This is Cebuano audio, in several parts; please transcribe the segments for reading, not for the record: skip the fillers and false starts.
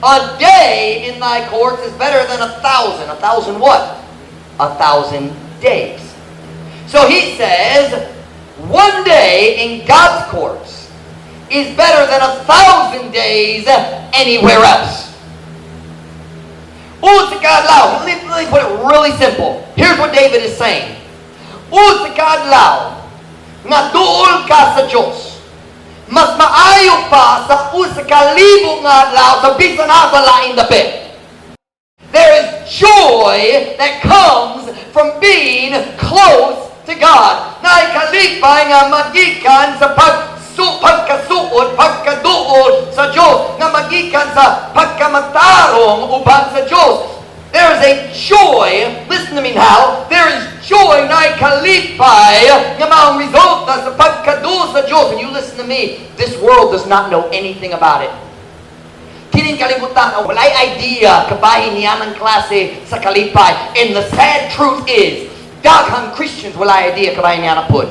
A day in thy courts is better than 1,000. 1,000 what? 1,000 days. So he says, one day in God's courts is better than 1,000 days anywhere else. Usa ka adlaw. Let me put it really simple. Here's what David is saying. Usa ka adlaw nga duol ka sa Diyos, mas maayo pa sa usa ka libo nga adlaw sa bisan asa laing dapit. There is joy that comes from being close to God. Naay kalipay nga magikan sa pagkasuod, pagkaduol sa Diyos, nga magikan sa pagkamatarong uban sa Diyos. There is a joy, listen to me now, there is joy, naay kalipay nga maong resulta sa pagkaduol sa Diyos. And you listen to me, this world does not know anything about it. Kining kalibutan, walay idea kabahin niya ng klase sa kalipay. And the sad truth is, daghang Christians walay idea kabahin niana pud.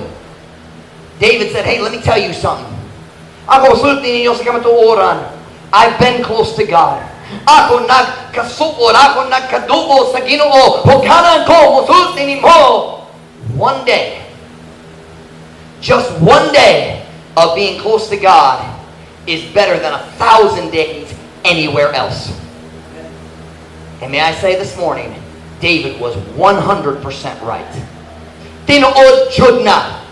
David said, "Hey, let me tell you something. Ako sulti ninyo sa kamatuoran. I've been close to God. Ako nagkasuod, ako nagkaduol sa Ginoo. Huganan ko, musulti nimo. One day, just one day of being close to God is better than 1,000 days anywhere else." And may I say this morning, David was 100% right. Tinuod jud na.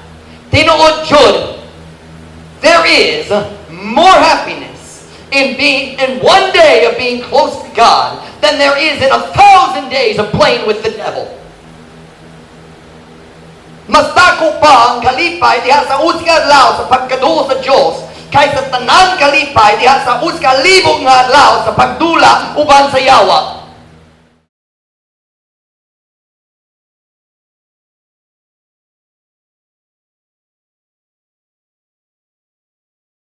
Tinuod jud. There is more happiness in one day of being close to God than there is in 1,000 days of playing with the devil. Mas dako pa ang kalipay diha sa usa ka adlaw sa pagkaduol sa Dios kaysa tanan kalipay diha sa usa ka libo nga adlaw sa pagdula uban sa yawa.